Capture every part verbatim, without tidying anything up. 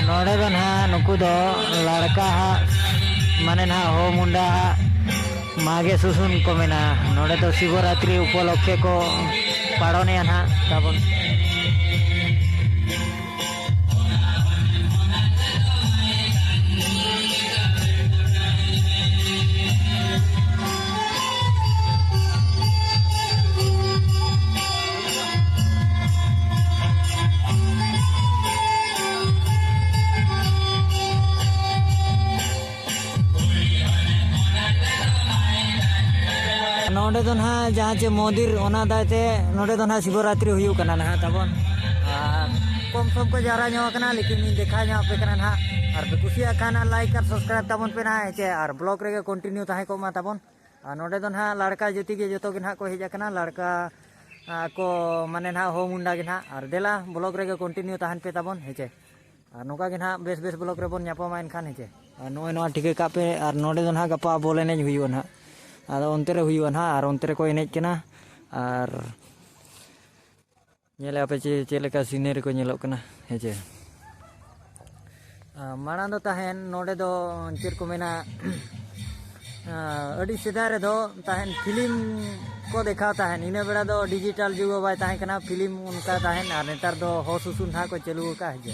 ᱱᱚᱰᱮ ᱫᱚ ᱱᱟᱦᱟᱜ ᱱᱩᱠᱩ ᱫᱚ ᱞᱟᱲᱠᱟ ᱦᱟᱜ, ᱢᱟᱱᱮ ᱱᱟᱦᱟᱜ ᱦᱳ ᱢᱩᱱᱰᱟ ᱦᱟᱜ ᱢᱟᱜᱮ ᱥᱩᱥᱩᱱ ᱠᱚ ᱢᱮᱱᱟ᱾ ᱱᱚᱰᱮ ᱫᱚ ᱥᱤᱵᱚᱨᱟᱛᱨᱤ ᱩᱯᱚᱞᱚᱠᱠᱷᱮ ᱠᱚ ᱯᱟᱲᱚᱱᱮᱜᱼᱟ ᱱᱟᱦᱟᱜ ᱛᱟᱵᱚᱱ᱾ ᱱᱚᱰᱮ ᱫᱚ ᱱᱟᱦᱟᱜ ᱡᱟᱦᱟᱸ ᱪᱮ ᱢᱚᱱᱫᱤᱨ, ᱚᱱᱟ ᱫᱟᱭ ᱛᱮ ᱱᱚᱰᱮ ᱫᱚ ᱱᱟᱦᱟᱜ ᱥᱤᱵᱚᱨᱟᱛᱨᱤ ᱦᱩᱭᱩᱜ ᱠᱟᱱᱟ ᱱᱟᱦᱟᱜ ᱛᱟᱵᱚᱱ᱾ ᱟᱨ ᱠᱚᱢ ᱥᱚᱢ ᱠᱚ ᱡᱟᱣᱨᱟ ᱧᱚᱜ ᱟᱠᱟᱱᱟ, ᱞᱮᱠᱤᱱ ᱤᱧ ᱫᱮᱠᱷᱟᱣ ᱧᱚᱜ ᱟᱯᱮ ᱠᱟᱱᱟ ᱱᱟᱦᱟᱜ᱾ ᱟᱨ ᱯᱮ ᱠᱩᱥᱤᱭᱟᱜ ᱠᱷᱟᱱ ᱞᱟᱭᱤᱠ ᱟᱨ ᱥᱟᱵᱥᱠᱨᱟᱭᱤᱵ ᱛᱟᱵᱚᱱ ᱯᱮ ᱱᱟᱦᱟᱜ, ᱦᱮᱸ ᱪᱮ? ᱟᱨ ᱵᱞᱚᱜ ᱨᱮᱜᱮ ᱠᱚᱱᱴᱤᱱᱤᱭᱩ ᱛᱟᱦᱮᱸ ᱠᱚᱜ ᱢᱟ ᱛᱟᱵᱚᱱ᱾ ᱟᱨ ᱱᱚᱰᱮ ᱫᱚ ᱱᱟᱦᱟᱜ ᱞᱟᱲᱠᱟ ᱡᱟᱹᱛᱤ ᱜᱮ ᱡᱚᱛᱚ ᱜᱮ ᱱᱟᱦᱟᱜ ᱠᱚ ᱦᱮᱡ ᱟᱠᱟᱱᱟ, ᱞᱟᱲᱠᱟ, ᱟ, ᱠᱚ ᱢᱟᱱᱮ ᱱᱟᱦᱟᱜ ᱦᱳ ᱢᱩᱱᱰᱟ ᱜᱮ ᱱᱟᱦᱟᱜ᱾ ᱟᱨ ᱫᱮᱞᱟ ᱵᱞᱚᱜ ᱨᱮᱜᱮ ᱠᱚᱱᱴᱤᱱᱤᱭᱩ ᱛᱟᱦᱮᱱ ᱯᱮ ᱛᱟᱵᱚᱱ, ᱦᱮᱸ ᱪᱮ? ᱟᱨ ᱱᱚᱝᱠᱟ ᱜᱮ ᱱᱟᱦᱟᱜ ᱵᱮᱥ ᱵᱮᱥ ᱵᱞᱚᱜ ᱨᱮᱵᱚᱱ ᱧᱟᱯᱟᱢᱟ ᱮᱱᱠᱷᱟᱱ, ᱦᱮᱸ ᱪᱮ? ᱟᱨ ᱱᱚᱜᱼᱚᱭ ᱱᱚᱣᱟ ᱴᱷᱤᱠᱟᱹ ᱠᱟᱜ ᱯᱮ, ᱟᱨ ᱱᱚᱰᱮ ᱫᱚ ᱱᱟᱦᱟᱜ ᱜᱟᱯᱟ ᱵᱚᱞ ᱮᱱᱮᱡ ᱦᱩᱭᱩᱜᱼᱟ ᱱᱟᱦᱟᱜ᱾ ᱟᱫᱚ ᱚᱱᱛᱮ ᱨᱮ ᱦᱩᱭᱩᱜᱼᱟ ᱱᱟᱦᱟᱜ, ᱟᱨ ᱚᱱᱛᱮ ᱨᱮᱠᱚ ᱮᱱᱮᱡ ᱠᱟᱱᱟ᱾ ᱟᱨ ᱧᱮᱞᱮᱜᱼᱟ ᱯᱮ ᱪᱮ ᱪᱮᱫ ᱞᱮᱠᱟ ᱥᱤᱱᱟᱹᱨᱤ ᱠᱚ ᱧᱮᱞᱚᱜ ᱠᱟᱱᱟ, ᱦᱮᱸ ᱪᱮ? ᱟᱨ ᱢᱟᱲᱟᱝ ᱫᱚ ᱛᱟᱦᱮᱱ ᱱᱚᱰᱮ ᱫᱚ ᱪᱮᱫ ᱠᱚ ᱢᱮᱱᱟ, ᱟᱨ ᱟᱹᱰᱤ ᱥᱮᱫᱟᱭ ᱨᱮᱫᱚ ᱛᱟᱦᱮᱱ ᱯᱷᱤᱞᱤᱢ ᱠᱚ ᱫᱮᱠᱷᱟᱣ ᱛᱟᱦᱮᱱ᱾ ᱤᱱᱟᱹ ᱵᱮᱲᱟ ᱫᱚ ᱰᱤᱡᱤᱴᱟᱞ ᱡᱩᱜᱽ ᱦᱚᱸ ᱵᱟᱭ ᱛᱟᱦᱮᱸ ᱠᱟᱱᱟ, ᱯᱷᱤᱞᱤᱢ ᱚᱱᱠᱟ ᱛᱟᱦᱮᱱ᱾ ᱟᱨ ᱱᱮᱛᱟᱨ ᱫᱚ ᱦᱚ ᱥᱩᱥᱩᱱ ᱱᱟᱦᱟᱜ ᱠᱚ ᱪᱟᱹᱞᱩ ᱟᱠᱟᱫᱼᱟ, ᱦᱮᱸ ᱪᱮ?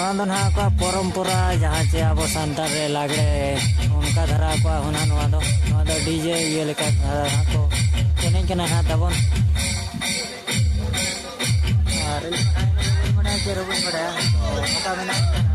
ᱚᱱᱟ ᱫᱚ ᱱᱟᱦᱟᱜ ᱟᱠᱚᱣᱟᱜ ᱯᱚᱨᱚᱢᱯᱚᱨᱟ, ᱡᱟᱦᱟᱸ ᱪᱮ ᱟᱵᱚ ᱥᱟᱱᱛᱟᱲ ᱨᱮ ᱞᱟᱜᱽᱲᱮ ᱚᱱᱠᱟ ᱫᱷᱟᱨᱟ ᱟᱠᱚᱣᱟᱜ ᱦᱚᱸ ᱱᱟᱦᱟᱜ ᱱᱚᱣᱟ ᱫᱚ, ᱱᱚᱣᱟ ᱫᱚ ᱰᱤᱡᱮ ᱤᱭᱟᱹ ᱞᱮᱠᱟ ᱫᱷᱟᱨᱟ ᱱᱟᱦᱟᱜ ᱠᱚ ᱮᱱᱮᱡ ᱠᱟᱱᱟ ᱱᱟᱦᱟᱜ ᱛᱟᱵᱚᱱ᱾ ᱟᱨ ᱤᱧ ᱫᱚ ᱱᱟᱦᱟᱜ ᱤᱱᱟᱹᱜ ᱫᱚ ᱵᱟᱹᱧ ᱵᱟᱰᱟᱭᱟ, ᱪᱮᱫ ᱦᱚᱸ ᱵᱟᱹᱧ ᱵᱟᱰᱟᱭᱟ᱾ ᱛᱚ ᱱᱚᱝᱠᱟ ᱢᱮᱱᱟᱜᱼᱟ᱾